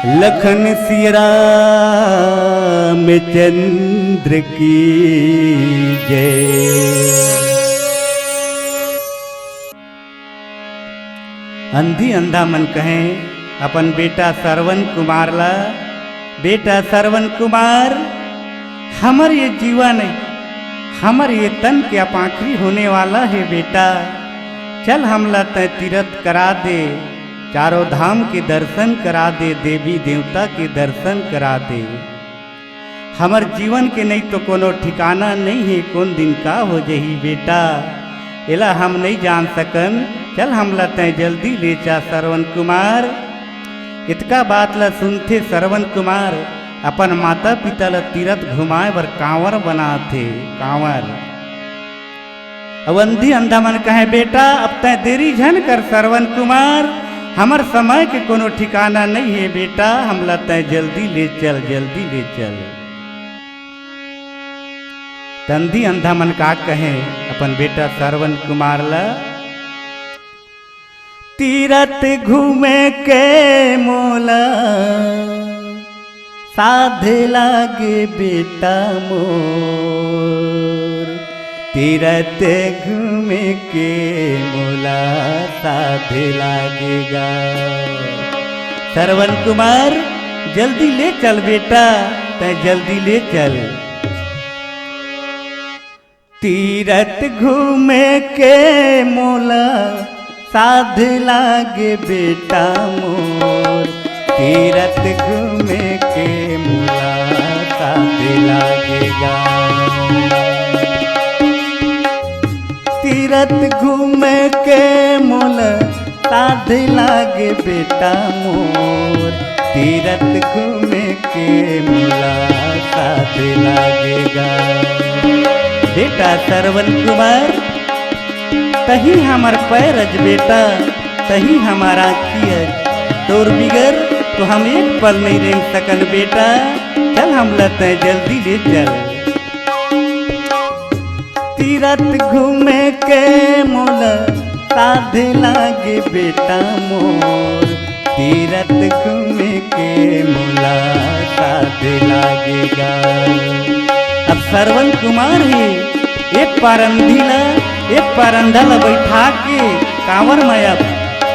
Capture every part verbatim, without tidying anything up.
लखन सिया रामचंद्र की जय। अंधी अंधा मन कहें अपन बेटा सरवन कुमार ला, "बेटा सरवन कुमार, हमर ये जीवन, हमर ये तन के अब आखिरी होने वाला हे बेटा, चल हमला तैं तीरथ करा दे, चारों धाम के दर्शन करा दे, देवी देवता के दर्शन करा दे। हमर जीवन के नइ तो कोनो ठिकाना नइ हे, कोन दिन का हो जही बेटा, एला हम नइ जान सकन। चल हमला तैं जल्दी ले चल सरवन कुमार।" इतका बात ला सुनथे सरवन कुमार अपन माता पिता ला तीरथ घुमाए बर कांवर बनाथे, कांवर। अउ अंधी अंधा मन कहें, "बेटा, अब तैं देरी झन कर सरवन कुमार, हमर समय के कोनो ठिकाना नइ हे बेटा, हमला तैं जल्दी ले चल, जल्दी ले चल।" त अंधी अंधा मन का कहें अपन बेटा सरवन कुमार ला, "तीरथ घूमे के मोला साध लागे बेटा मोर, तीरथ घूमे के मोला साध लागे गा।" सरवन कुमार, जल्दी ले चल बेटा, तैं जल्दी ले चल। तीरथ घूमे के मोला साध लागे बेटा मोर, तीरथ घूमे के मोला साध लागे गा। तीरथ घूमे के मोला साध लागे बेटा मोर, तीरथ घूमे के मोला साध लागे गा। बेटा सरवन कुमार, तहीं हमर पैर अज बेटा, तहीं हमर आँखी अज, तोर बिगर तो हम एक पल नइ रेंग सकन बेटा। चल हमला तैं जल्दी ले चल। तीरथ घूमे के मोला साध लागे बेटा मोर, तीरथ घूमे के मोला साध लागे गा। अब सरवन कुमार ही एक पार अंधी ला, एक पार अंधा ला बैठा के कांवर में अब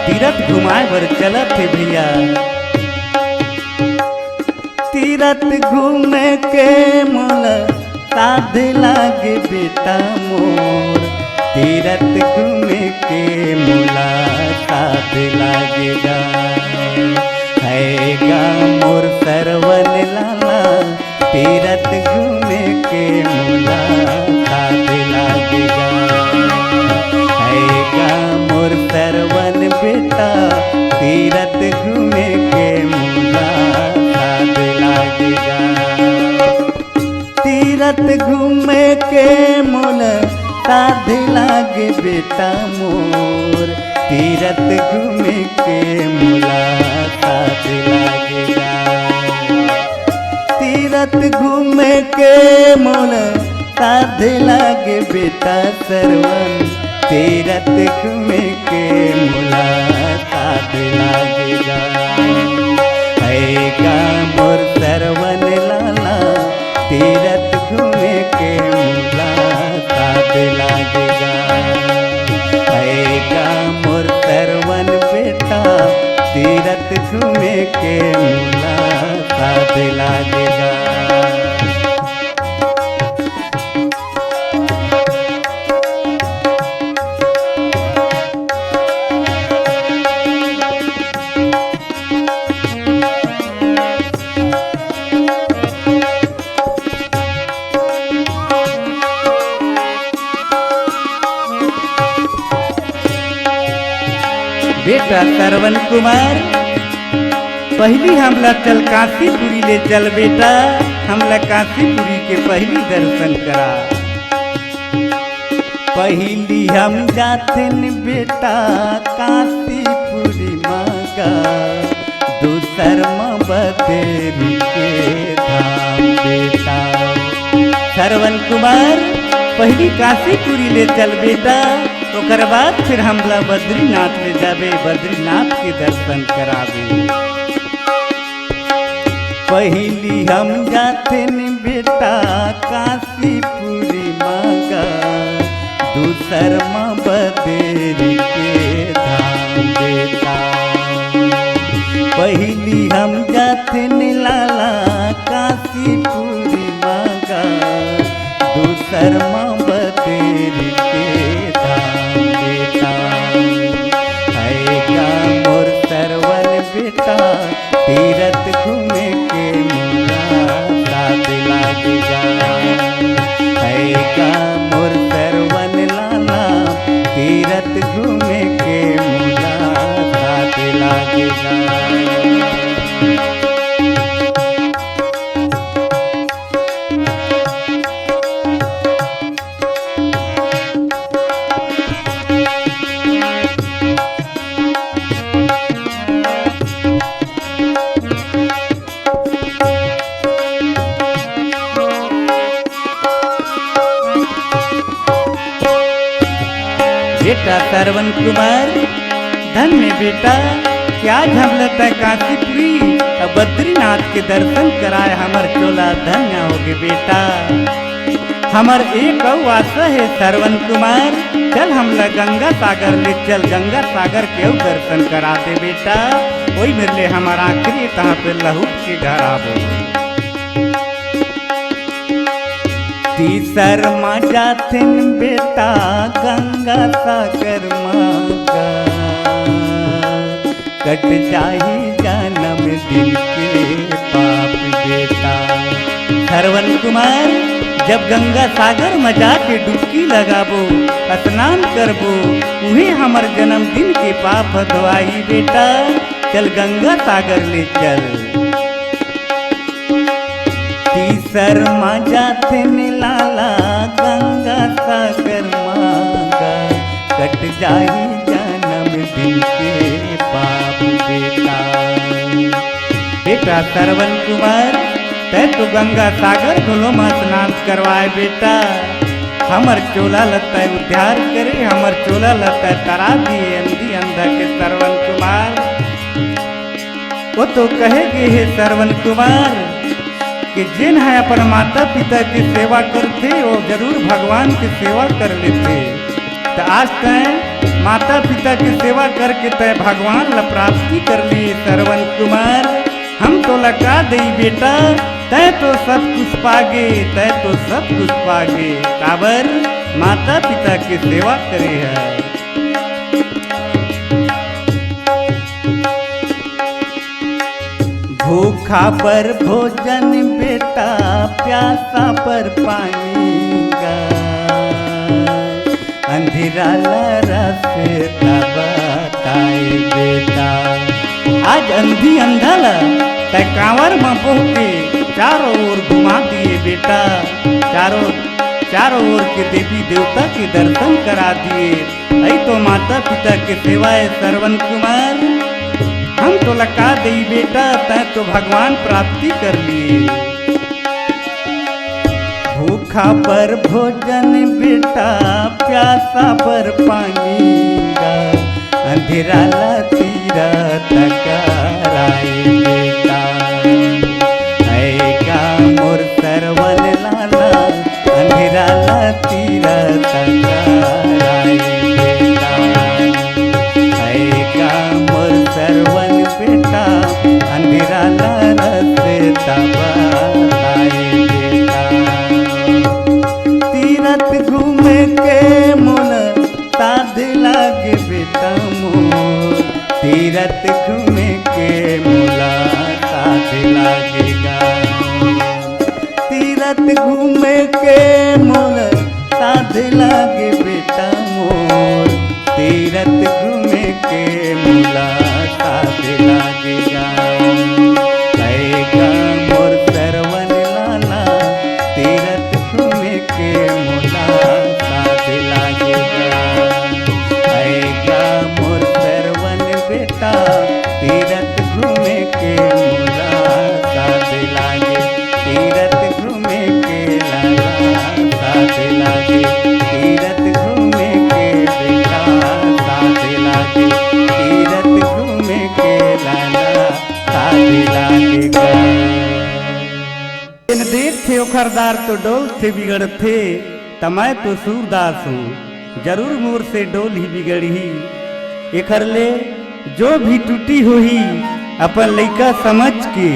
तीरथ घुमाए बर चलत हे भैया। तीरथ घूमे के मोला साध लागे बेटा मोर, तीरथ घूमे के मोला साध लागे गा। हे गा मोर सरवन लाला, तीरथ घूमे के मोला साध लागे गा। हे गा मोर सरवन बेटा, तीरथ घूमे के मोला साध लागे गा। तीरथ घूमे के मोला साध लागे बेटा मोर, तीरथ घूमे के मोला साध लागे गा। तीरथ घूमे के मोला साध लागे बेटा सरवन, तीरथ घूमे के मोला साध लागे गा। हे गा मोर सरवन लाला, तीरथ घूमे के मोला साध लागे गा। हे गा मोर सरवन बेटा, तीरथ घूमे के मोला साध लागे गा। बेटा सरवन कुमार, पहिली हमला चल काशीपुरी ले चल बेटा, हमला काशीपुरी के पहिली दर्शन करा। पहिली हम जाथन बेटा काशीपुरी मांगा, दूसर म बदरी के धाम बेटा। सरवन कुमार, पहिली काशीपुरी ले चल बेटा, ओकर बाद फिर हमला बद्रीनाथ ले जाबे, बद्रीनाथ के दर्शन कराबे। पहिली हम जाथेन बेटा काशीपुरी म गा, दूसर म बदेरी के धाम बेटा। पहिली हम जाथेन लाला काशीपुरी म गा, दूसर म बदेरी के धाम बेटा। है गा मोर सरवन बेटा, तीरथ घूमे के मोला साथ लागे गा। है गा मोर सरवन लाला, तीरथ घूमे के मोला साथ लागे गा। बेटा सरवन कुमार, धन्य बेटा, कि आज हमला तैं काशीपुरी अउ बद्रीनाथ के दर्शन कराए, हमर चोला धन्य होगे बेटा। हमर एक अउ आशा हे सरवन कुमार, चल हमला गंगा सागर ले चल, गंगा सागर के अउ दर्शन करा दे बेटा। ओई मेर ले हमर आखिरी तहाँ पे लहुट के घर आबो। तीसर म जाथेन बेटा गंगा सागर म गा, कट जाही जन्म दिन के पाप बेटा। सरवन कुमार, जब गंगा सागर म जाके डुबकी लगाबो, स्नान करबो, उहें हमर जन्मदिन के पाप ह धोआही बेटा। चल गंगा सागर ले चल। तीसर म जाथेन लाला गंगा सागर म गा, कट जाही जन्म दिन के पाप बेटा। बेटा सरवन कुमार, तैं तो गंगा सागर घलो म स्नान करवाए बेटा। हमर चोला ल तैं उद्धार करे, हमर चोला ल तैं तरा दिए अंधी अंधा के सरवन कुमार। ओ तो कहे गे हे सरवन कुमार कि जेन ह अपन माता पिता के सेवा करथे, ओ जरूर भगवान के सेवा कर लेथे। त आज तैं माता पिता के सेवा करके तैं भगवान ला प्राप्ति कर लिए सरवन कुमार। हम तोला का देई बेटा, तैं तो सब कुछ पागे, तैं तो सब कुछ पागे। काबर? माता पिता के सेवा करे है। भूखा बर भोजन बेटा, प्यासा बर पानी गा, अंधेरा ला रस्ता बताए बेटा। आज अंधी अंधा ला तैं कांवर म बोह के चारों ओर घुमा दिए बेटा, चारों, चारों ओर के देवी देवता के दर्शन करा दिए। अई तो माता पिता के सेवा है सरवन कुमार, हम तोला का देई बेटा, तैं तो भगवान प्राप्ति कर लिए। भूखा बर भोजन बेटा, प्यासा बर पानी गा, अंधेरा ला तीरथ कराए बेटा। ऐ गा मोर सरवन लाला, अंधेरा ला तीरथ कराए बेटा। ऐ गा मोर सरवन बेटा, अंधेरा ला रस्ता बताए बेटा। तीरथ घूमे के मोला साध लागे बेटा मोर, तीरथ घूमे के मोला साध लागे गा। तीरथ घूमे के मोला साध लागे बेटा मोर, तीरथ घूमे के मोला साध लागे गा। ऐ गा मोर सरवन लाला, तीरथ घूमे के मोला साध लागे गा। ऐ गा मोर सरवन बेटा, तीरथ घूमे के मोला साध लागे। तीरथ घूमे के लाला साध लागे, तीरथ घूमे के बेटा साध लागे, तीरथ घूमे के लाला साध लागे गा। सरदार तो डोलथे बिगड़थे, त मैं तो सूरदास हूँ, जरूर मोर से डोलही बिगड़ही। एखर ले जो भी टूटी होही, अपन लइका समझ के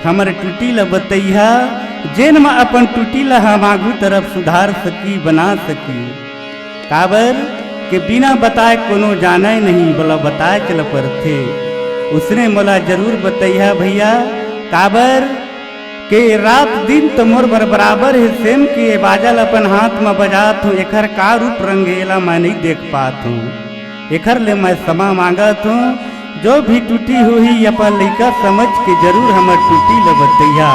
हमर टूटी ल बतइहा, जेन म अपन टूटी ल हम आगू तरफ सुधार सकी, बना सकी। काबर के बिना बताए कोनो जानय नहीं, बोला बताए के ल परथे। उसने मोला जरूर बतइहा भैया, काबर के रात दिन तो मोर बर बराबर हे, सेम के बाजा ल अपन हाथ म बजात हूँ, एखर का रूप रंग हे एला मैं नइ देख पात हूँ। एखर ले मैं समा मांगत हूँ, जो भी टूटी होही अपन लइका समझ के जरूर हमर टूटी ल बतइहा।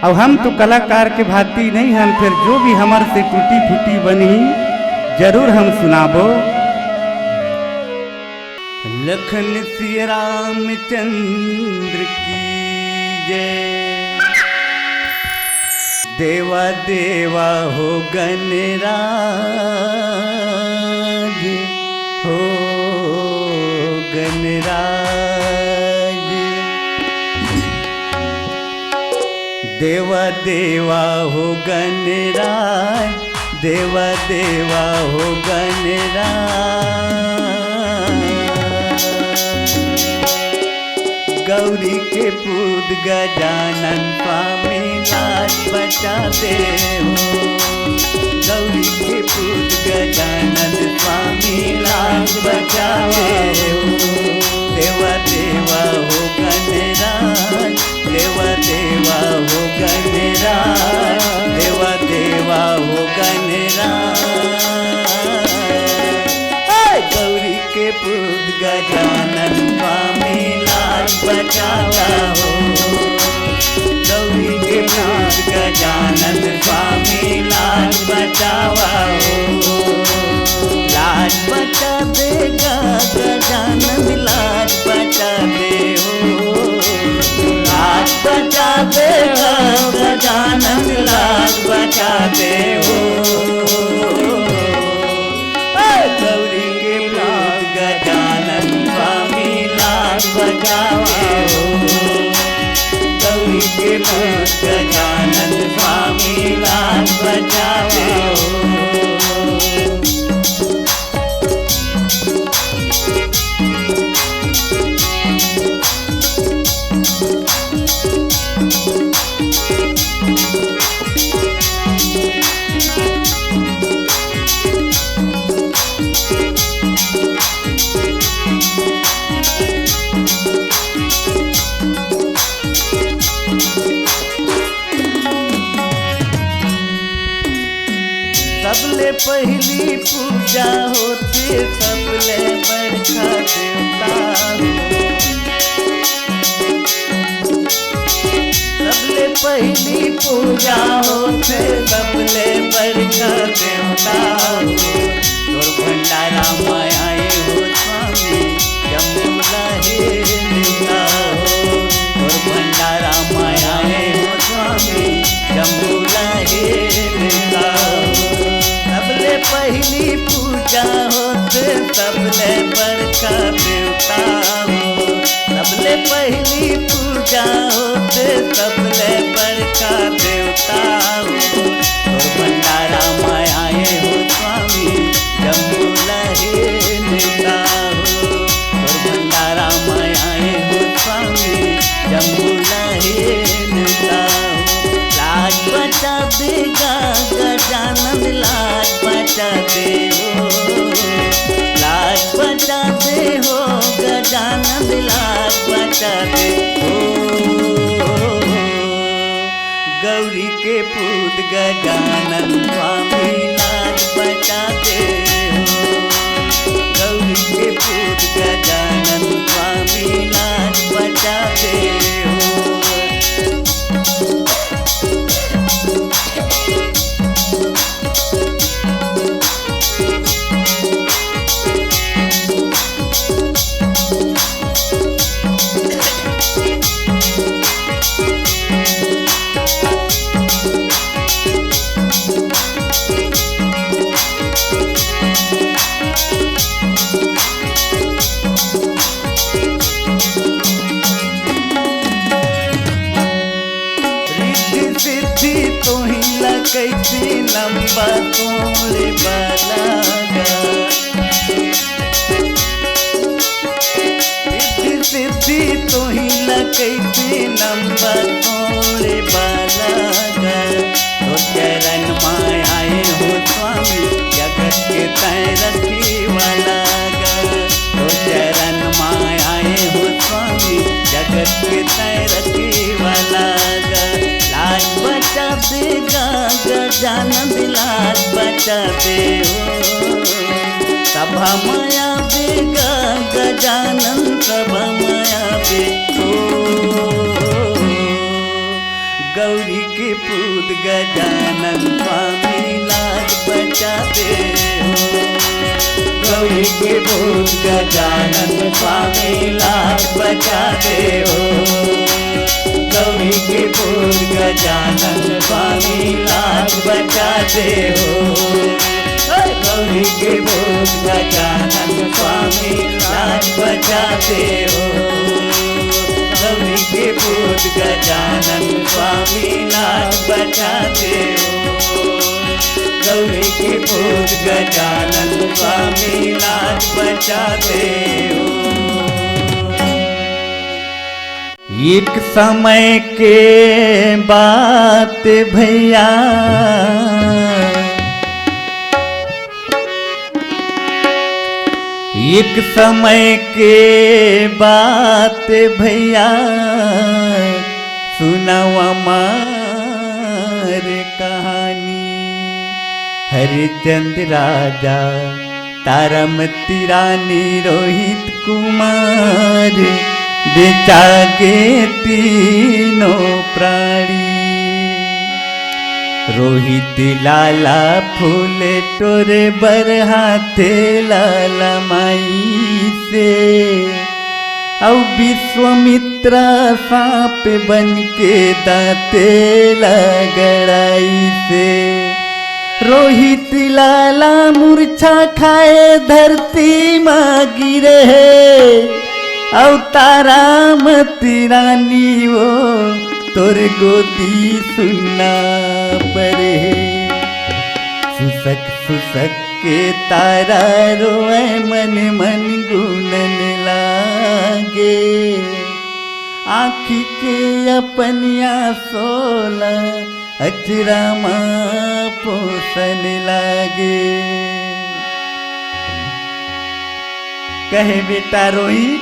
अउ हम तो कलाकार के भांति नइ हन, फेर जो भी हमर से टूटी फूटी बनही, जरूर हम सुनाबो। लखन सिया रामचंद्र की जय। देवा देवा हो गणराज, हो गणराज। देवा देवा हो गणराज, देवा देवा हो गणराज। गौरी के पूत गजानन स्वामी लाज बचा दे हो। गौरी के पूत गजानन स्वामी लाज बचा दे हो। देवा देवा हो गणराज, देवा देवा हो गणराज, देवा देवा हो गणराज। हे गौरी के पूत गजानन स्वामी लाज बचावा हो। गौरी के पूत गजानन स्वामी लाज बचावा हो। लाज बचा देगा गजानन, लाज बचा दे हो। लाज बचा देगा गजानन, लाज बचा दे हो। हे गौरी के पूत गजानन स्वामी लाज बचावा हो। गौरी के पूत गजानन स्वामी लाज बचावा हो। सबले पहिली पूजा होथे सबले बड़का देवता हो। सबले पहिली पूजा होथे सबले बड़का देवता हो। तोर भंडारा म आए हो स्वामी, जम्मो ला हे देवता हो। तोर भंडारा म आए हो स्वामी, जम्मो ला हे देवता हो। सबले पहिली पूजा होथे सबले बड़का देवता हो। सबले पहिली पूजा होथे सबले बड़का देवता हो। तोर भंडारा म आए हो स्वामी, जम्मो ला हे देवता हो। तोर भंडारा म आए हो स्वामी, जम्मो ला हे देवता हो। लाज बचा देगा गजानन, लाज बचा दे हो। लाज बचा दे हो गजानन, लाज बचा दे हो। गौरी के पूत गजानन स्वामी लाज बचा दे हो। गौरी के पूत गजानन स्वामी लाज बचा दे हो। कइसे लंबा तोड़े वाला गा। रिद्धि सिद्धि तोही ला कइसे लंबा तोड़े वाला गा। तोर चरण मा आए हो स्वामी, जगत के तैं रखे वाला गा। तोर चरण मा आए हो स्वामी, जगत के तैं रखे वाला गा। लाज बचा दे गा गजानन, लाज बचा दे हो। सभा मा आबे गा गजानन, सभा मा आबे हो। गौरी के पूत गजानन स्वामी, लाज बचा दे हो। गौरी के पूत गजानन स्वामी, लाज बचा दे हो। गौरी के पूत गजानन स्वामी, लाज बचा दे हो। गौरी के पूत गजानन स्वामी, लाज बचा दे हो। गौरी के पूत गजानन स्वामी, लाज बचा दे हो। गौरी के पूत गजानन स्वामी, लाज बचा दे हो। एक समय के बात भैया, एक समय के बात भैया, सुनव हमार कहानी। हरिचंद राजा, तारामती रानी, रोहित कुमार, बेचा गे तीनों प्राणी। रोहित लाला फूल टोरे बर हाथे लाला माई से, अउ विश्वामित्रा सांप बन के दांते ला गड़ाई से। रोहित लाला मूर्छा खाए धरती मा गिरे हे, अउ तारामती रानी वो तोर गोदी सुन्ना परे हे। सुसक सुसक के तारा रोए, मन मन गुनन लागे। आँखी के अपन आँसू ला अचरा मा पोंसन लागे। कहे बेटा रोहित,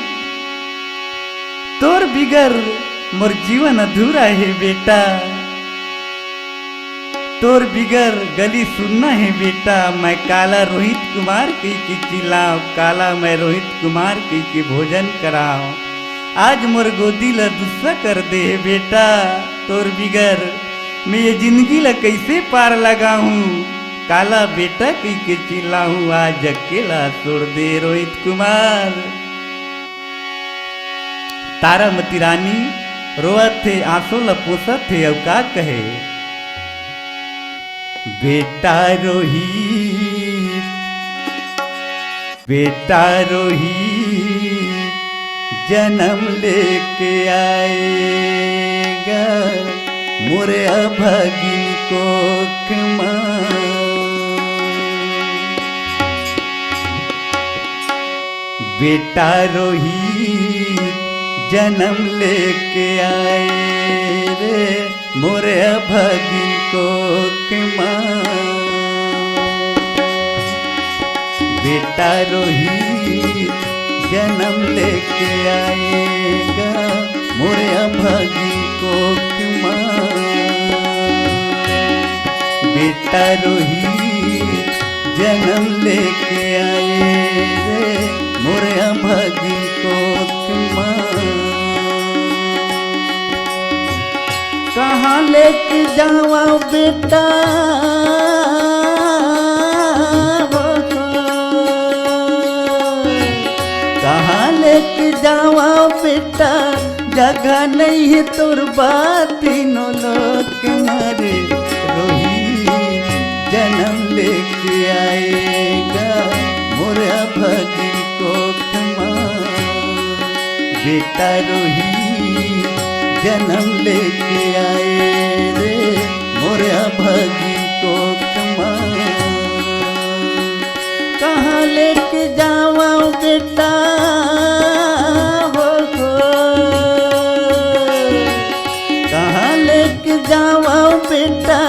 तोर बिगर मोर जीवन अधूरा हे बेटा। तोर बिगर गली सुन्ना हे बेटा। मैं काला रोहित कुमार कहिके चिल्लाव, काला मैं रोहित कुमार कहिके भोजन कराव। आज मोर गोदी ला दुस्सा कर दे हे बेटा। तोर बिगर मैं ये जिंदगी ला कइसे पार लगाहूँ? काला बेटा कहिके चिल्लाहूँ, आज अकेला छोड़ दे रोहित कुमार। तारामती रानी रोवत हे, आंसू ल पोंसत हे, अउ का कहे? बेटा रोहित, बेटा रोहित, जनम लेके आए गा मोर अभागिन कोख मा। बेटा रोहित जनम लेके आए रे मोर अभागिन कोख मा। बेटा रोहित जनम लेके आए गा मोर अभागिन कोख मा। बेटा रोहित जनम लेके आए रे मोर अभागिन कोख मा। कहाँ लेके जावा बेटा, कहाँ लेके जावा बेटा, जगह नहीं है तोर बा तीनों लोक मा रे। रोहित जनम लेके आए गा मोर अभागिन कोख मा। बेटा रोहित जनम लेके आए रे मोर अभागिन लेके जावं बेटा, हो, हो। कहाँ लेके जावं बेटा,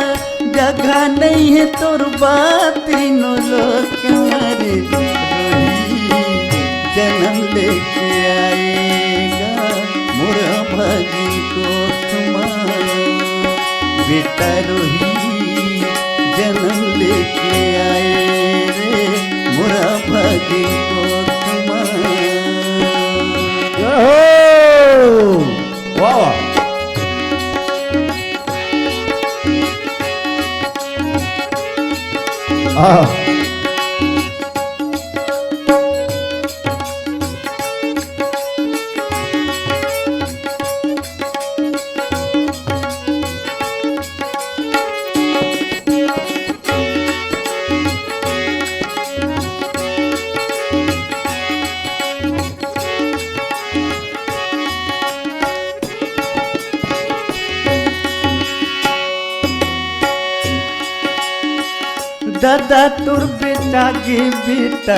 जगह नहीं है तोर बा तीनों लोक म रे। रोही जनम लेके आए गा मोर भागिन कोख मा। बेटा रोही जनम लेके आए रे मोर भागिन कोख मा। जय हो। वाह, वाह। आह। ददा तोर बेटा गे बेटा,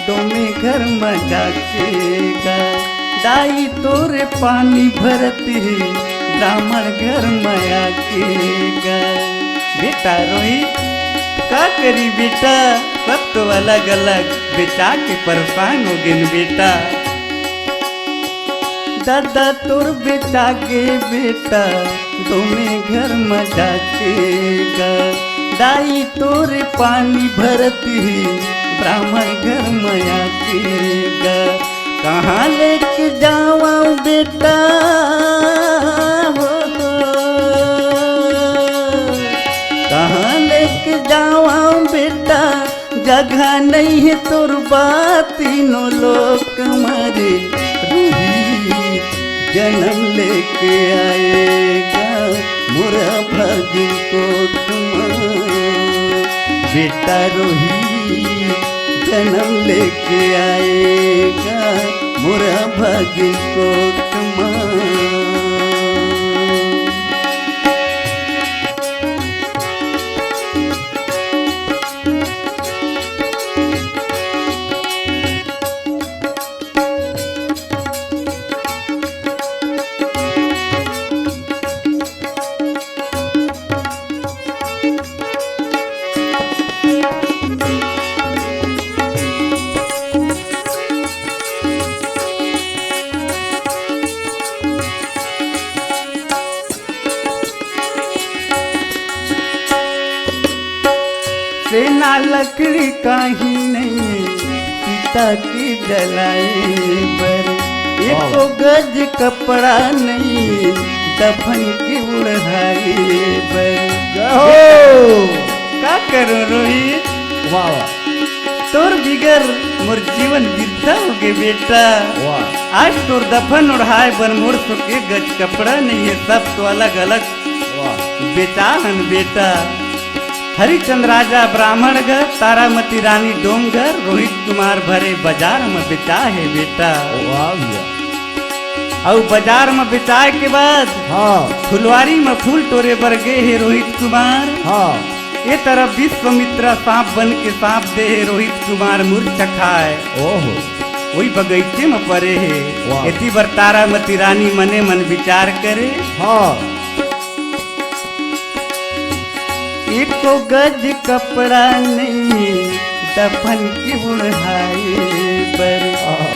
डोमे घर म जाके गा। दाई तोर पानी भरत हे, ब्राह्मण घर म आके गा। बेटा रोही, का करी बेटा, सब तो अलग-अलग बेचा के परेशान हो गेन बेटा। ददा तोर बेटा गे बेटा, डोमे घर म जाके गा। दाई तोर पानी भरत हे, ब्राह्मण घर म आके गा। कहाँ लेके जावं बेटा, हो, हो। कहाँ लेके जावं बेटा, जगह नहीं है तोर बा तीनों लोक म रे। रोही जनम लेके आए गा मोर भागिन कोख मा। बेटा रोही जनम लेके आए गा मोर भागिन कोख मा। सेना लकड़ी काहीं नहीं, चिता के जलाए बर। एको गज कपड़ा नहीं, दफन के ओढ़ाए बर। जय हो। का करो रोहित? वाह, वाह। तोर बिगर मोर जीवन बिरथा होगे बेटा। वाह। आज तोर दफन ओढ़ाए बर मोर सोके गज कपड़ा नहीं है, सब तो अलग-अलग वाह। बेचा हन बेटा। हरिचंद राजा ब्राह्मण घर, तारामती रानी डोम घर, रोहित कुमार भरे बजार म बेचा हे बेटा। वाह भैया। अउ बजार म बेचाए के बाद हाँ। फुलवारी म फूल टोरे बर गे हे रोहित कुमार। हाँ। ए तरफ विश्वामित्रा सांप बन के सांप दे हे रोहित कुमार, मूर्छा खाए। ओहो। वही बगीचे म परे हे। वाह। एती बर तारामती रानी मने मन विचार करे। हाँ। एको गज कपड़ा नहीं, दफन के ओढ़ाए बर। आहा।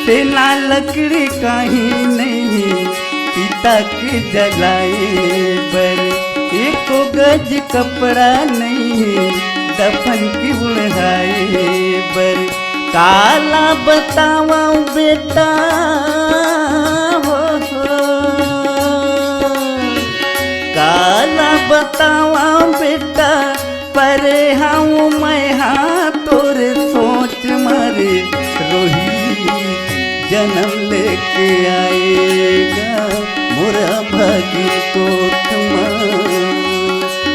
सेना लकड़ी काहीं नहीं, चिता के जलाए बर। एको गज कपड़ा नहीं, दफन के ओढ़ाए बर। काला बतावं बेटा, हो, हो। काला बतावं बेटा, परे हंव मैं हा तोर सोच म रे। रोही जनम लेके आए गा मोर भागिन कोख मा।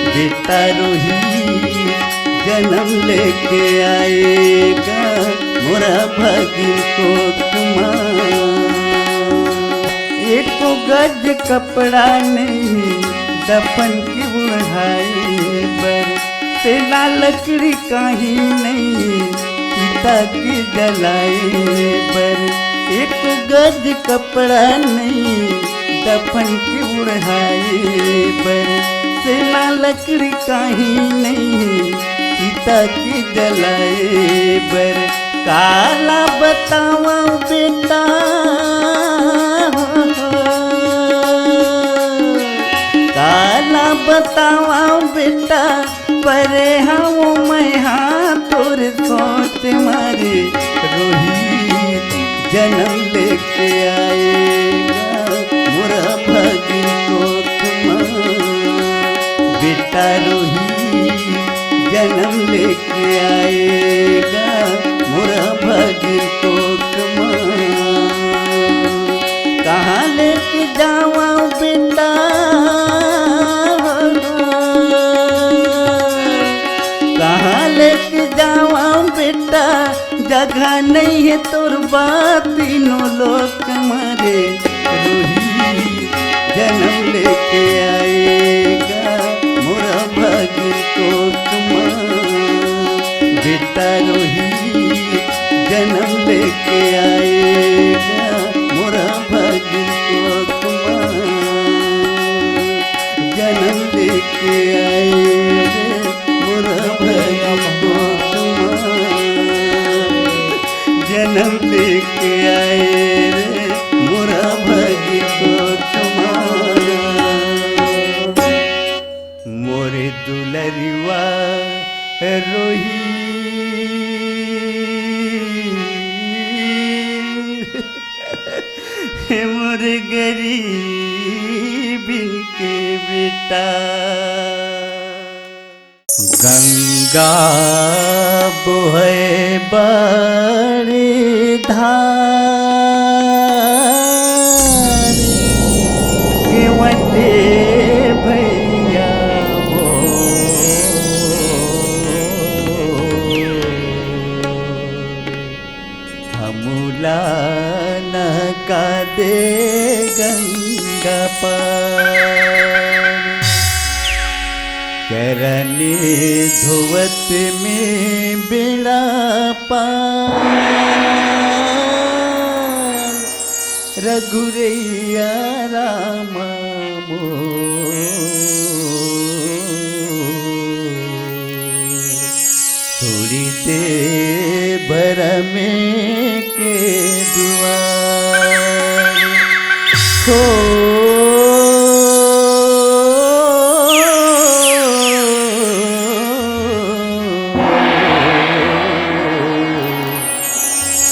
बेटा रोही जनम लेके आए गा मोर भागिन कोख मा। एको गज कपड़ा नहीं, दफन के ओढ़ाए बर। सेना लकड़ी काहीं नहीं, चिता के जलाए बर। एक गज कपड़ा नहीं दफन के ओढ़ाए बर, सेना लकड़ी काहीं नहीं चिता के जलाए बर। काला बतावं बेटा, काला बतावं बेटा, परे हवं मैं हा तोर सोच मारे। रोहित जनम लेके आएगा मोरा भागिन कोख मा, बेटा रोहित जनम लेके आएगा मोरा भागिन कोख मा। कहाँ लेके जावं बेटा, कहाँ लेके जावं बेटा, जगह नहीं है तोर बा तीनों लोक मा रे। रोहित जनम लेके आएगा मोरा भागिन कोख मा, बेटा रोहित जनम लेके आएगा मोरा भागिन कोख मा, जनम लेके आए रे मोरा भागिन कोख मा, जनम लेके आए रे मोरा भागिन कोख मा। मोरे दुलरिवा रोहित, हे मोरे गरीबिन के बेटा। गंगा बोहे बड़े धार, केवटे भैया हो। हमला नहका दे गंगा पार, चरन धोवत में बेड़ा पार, रघुरैया राम मोर। थोड़ी देर भर में के दुआर हो।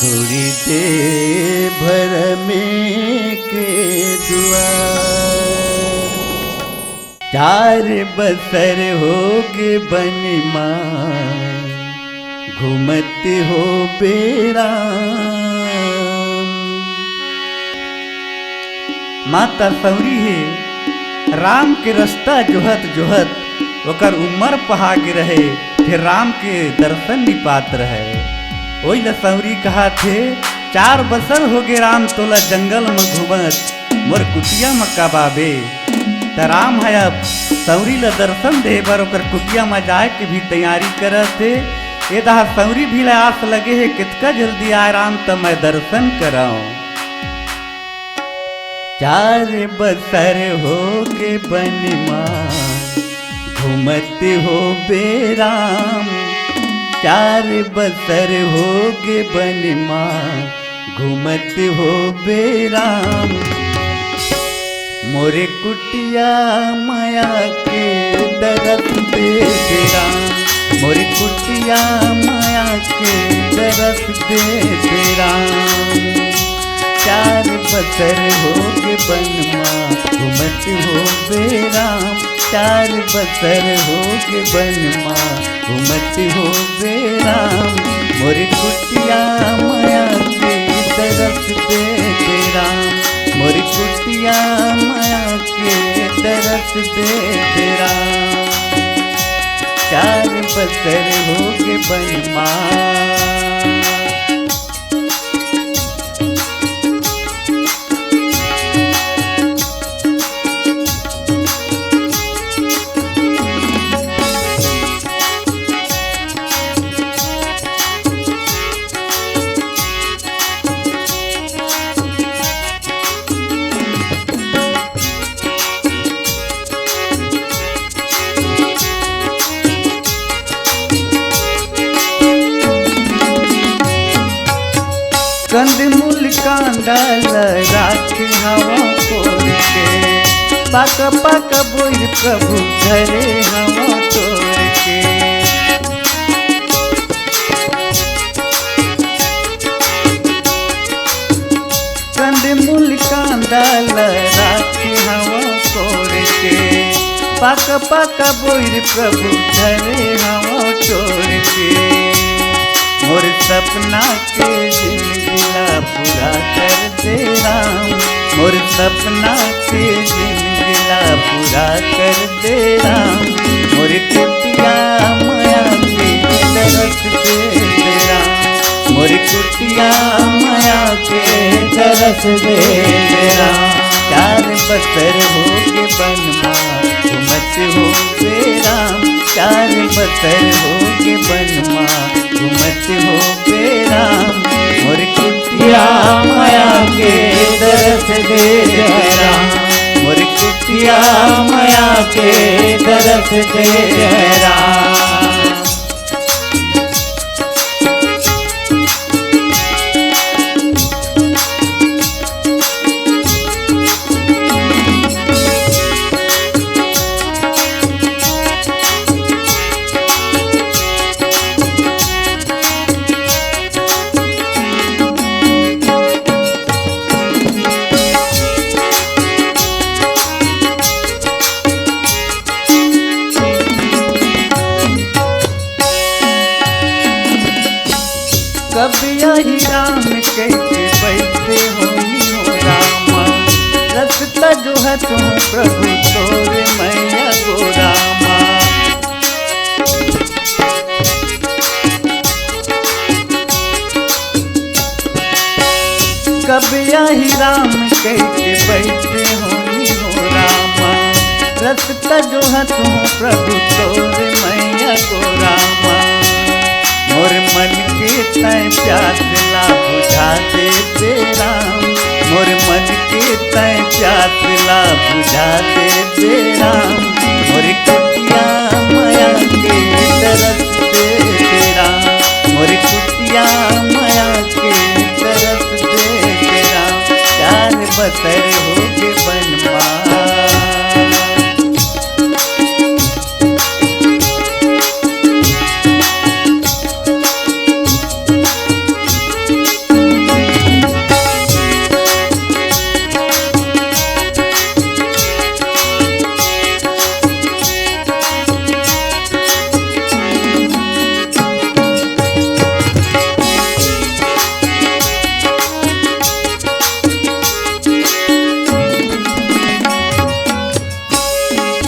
थोड़ी देर भर में के दुआर। चार बसर होगे बन मा घूमत होबे राम। माता सौरी हे राम के रस्ता जोहत जोहत ओकर उम्मर पहा गे रहे, फेर राम के दर्शन नी पात रहे। ओइला सौरी कहत हे, चार बसर होगे राम तोला जंगल म घूमत, मोर कुटिया म कब आबे। त राम ह अब सौरी ल दर्शन देहे बर ओकर कुटिया म जाए के भी तैयारी करत हे। ए दहा सौरी भी ल आस लगे हे, केतका जल्दी आए राम त मैं दर्शन करंव। चार बसर होगे बन मा घूमत होबे राम, चार बसर होगे बन मा घूमत होबे राम। मोरे कुटिया म आके दरस दे दे राम, मोरे कुटिया म आके दरस दे दे राम। चार बसर होगे बन मा घूमत होबे राम, चार बसर होगे बन मा घूमत होबे राम। मोरे कुटिया म आके दरस दे दे राम, मोरे कुटिया म आके दरस दे दे राम। चार बसर होगे बन मा। कंद मूल कांदा ल राखे हवं कोर के, पाका पाका बोइर प्रभु धरे हवं टोर के। कंद मूल कांदा ल राखे हवं कोर के, पाका पाका बोइर प्रभु धरे हवं टोर के। मोर सपना के जिंदगी ला पूरा कर दे राम, मोर सपना के जिंदगी ला पूरा कर दे राम। मोर कुटिया मया के तरस दे दे राम, मोर कुटिया मया के तरस दे दे राम। चार बसर होगे बन मा घूमत होबे राम, चार बसर होगे बन मा घूमत होबे राम। मोर कुटिया मया के तरस दे दे राम, मोर कुटिया मया के तरस दे दे राम। कब आही राम कहिके बइठे होही हो रामा, रसता जोहत हों प्रभु तोर मया गो रामा। कब आही राम कहिके बइठे होही हो रामा, रसता जोहत हों प्रभु तोर मया गो रामा। मोर मन के तैं प्यास ला बुझा दे दे राम, मोर मन के तैं प्यास ला बुझा दे दे राम। मोर कुटिया मया के तरस दे दे राम, मोर कुटिया मया के तरस दे दे राम। चार बसर होगे बन मा।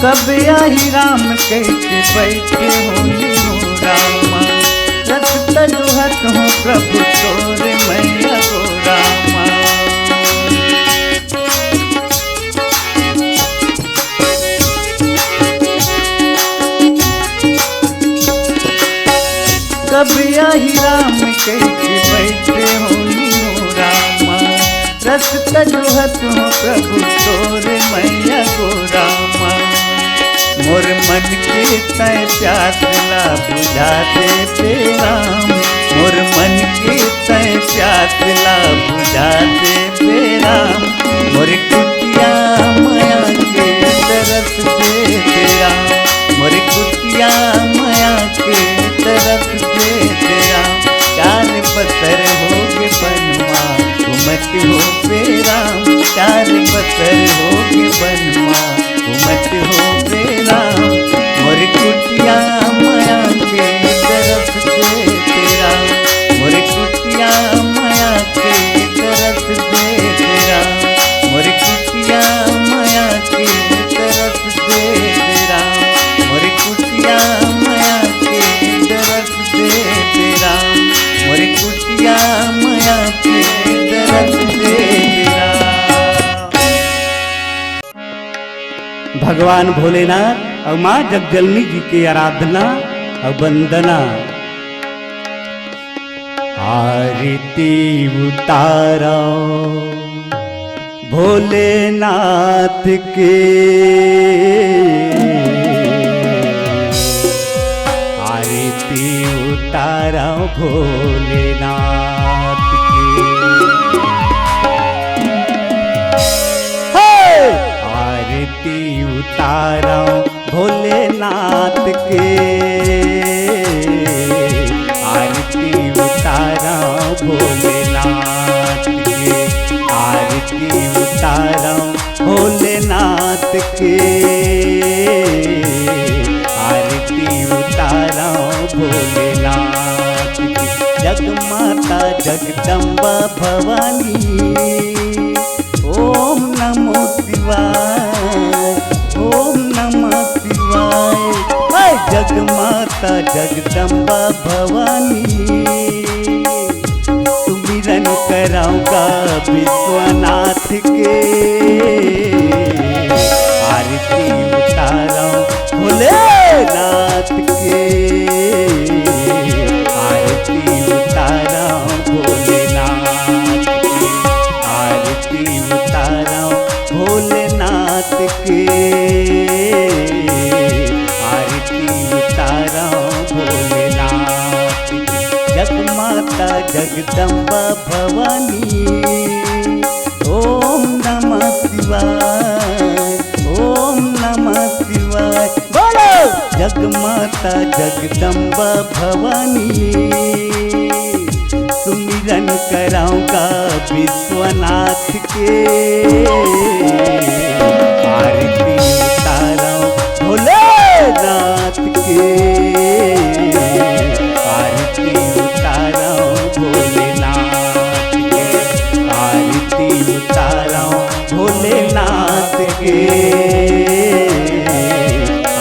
कब आही राम कहिके बइठे होही हो रामा, रसता जोहत हों प्रभु तोर मया गो रामा। कब आही राम कहिके बइठे होही हो रामा, रसता जोहत हों प्रभु तोर मया गो रामा। मोर मन के तैं प्यास ला बुझा दे दे राम, मोर मन के तैं प्यास ला बुझा दे दे राम। मोर कुटिया मया के तरस दे दे राम, मोर कुटिया मया के तरस दे दे राम। चार बसर होगे बन मा घूमत होबे राम, चार बसर होगे बन मा घूमत होबे राम। मोर कुटिया मया के तरस दे दे राम, मोर कुटिया मया के तरस दे दे राम, मोर कुटिया मया के तरस दे दे राम, मोर कुटिया मया के तरस दे दे राम, मोर कुटिया मया के तरस दे दे राम। भगवान भोलेनाथ अउ माँ जगजननी जी के आराधना अउ वंदना। आरती उतारो भोलेनाथ के, आरती उतारो भोलेनाथ के। उतारंव भोलेनाथ के, आरती उतारंव भोलेनाथ के, आरती उतारंव भोलेनाथ के, आरती उतारंव भोलेनाथ के। जगमाता जगदम्बा भवानी, ओम नमो शिवाय, ओम नमः शिवाय। हे जगमाता जगदम्बा भवानी, सुमिरन करंव गा विश्वनाथ के, आरती उतारंव भोलेनाथ के, आरती उतारंव भोलेनाथ के, आरती उतारंव भोलेनाथ के, आरती उतारंव भोलेनाथ के। जगमाता जगदम्बा भवानी, ओम नमः शिवाय, ओम नमः शिवाय। बोलो जगमाता जगदम्बा भवानी, सुमिरन करंव गा विश्वनाथ के, आरती उतारंव भोलेनाथ के, आरती उतारंव भोलेनाथ के, आरती उतारंव भोलेनाथ के,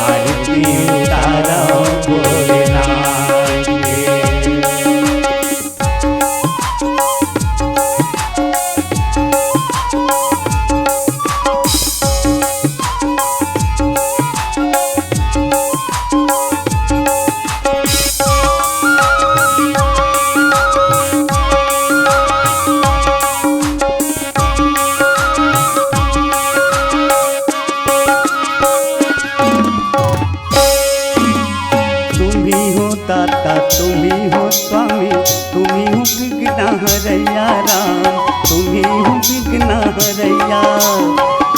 आरती उतारंव भोलेनाथ के। तुम्ही हो दाता, तुम्ही हो स्वामी, तुम्ही हो विघ्न हरैया राम, तुम्ही हो विघ्न हरैया।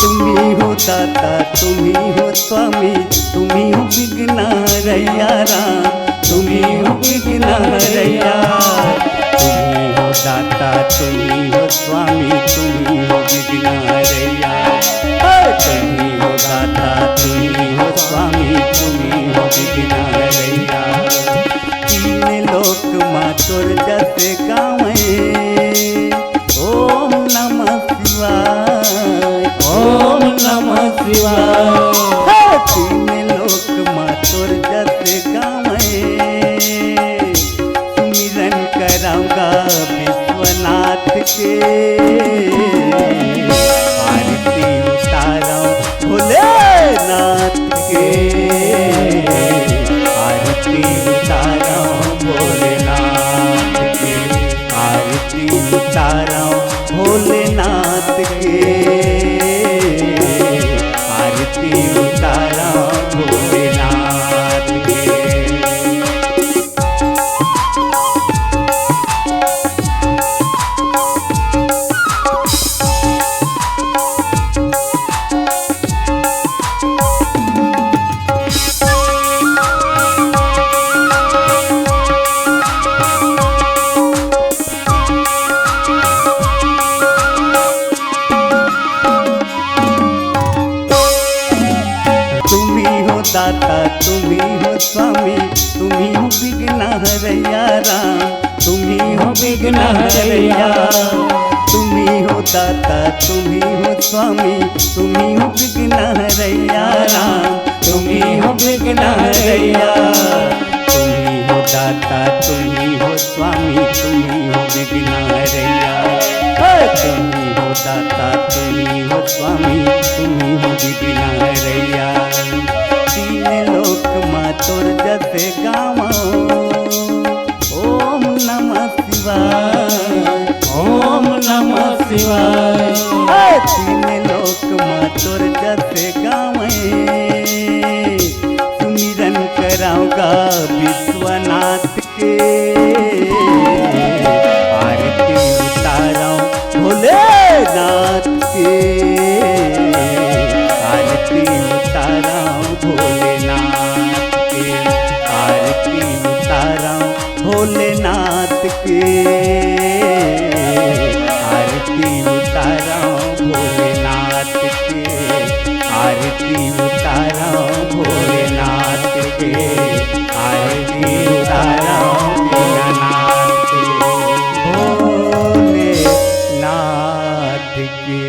तुम्ही हो दाता, तुम्ही हो स्वामी, तुम्ही हो विघ्न हरैया राम, तुम्ही हो विघ्न हरैया। तुम्ही हो दाता, तुम्ही हो स्वामी, तुम्ही हो विघ्न हरैया। हे तुम्ही हो दाता, तुम्ही हो स्वामी, तुम्ही हो विघ्न हरैया। तीन लोक मा तोर जस गावै, ओम नमः शिवाय, ओम नमः शिवाय। हे तीन लोक मा तोर जस गावै, सुमिरन करंव गा विश्वनाथ के, आरती उतारंव भोलेनाथ के, आरती उतारंव भोलेनाथ के, आरती उतारंव भोलेनाथ के, आरती उतारंव भोलेनाथ के। तुम्ही हो दाता, तुम्ही हो स्वामी, तुम्ही हो विघ्न हरैया राम, तुम्ही हो विघ्न हरैया। तुम्ही हो दाता, तुम्ही हो स्वामी, तुम्ही हो विघ्न हरैया राम, तुम्ही हो विघ्न हरैया। तुम्ही हो दाता, तुम्ही हो स्वामी, तुम्ही हो विघ्न हरैया। हे तुम्ही हो दाता, तुम्ही हो स्वामी, तुम्ही हो विघ्न हरैया। तीन लोक मा तोर जस गावंव, ओम नमः शिवाय, ओम नमः शिवाय। हे तीन लोक मा तोर जस गावै, सुमिरन करंव गा विश्वनाथ के, आरती उतारंव भोलेनाथ के, आरती उतारंव भोलेनाथ के आरती उतारो, भोलेनाथ के आरती उतारो, दीनानाथ के, भोलेनाथ के।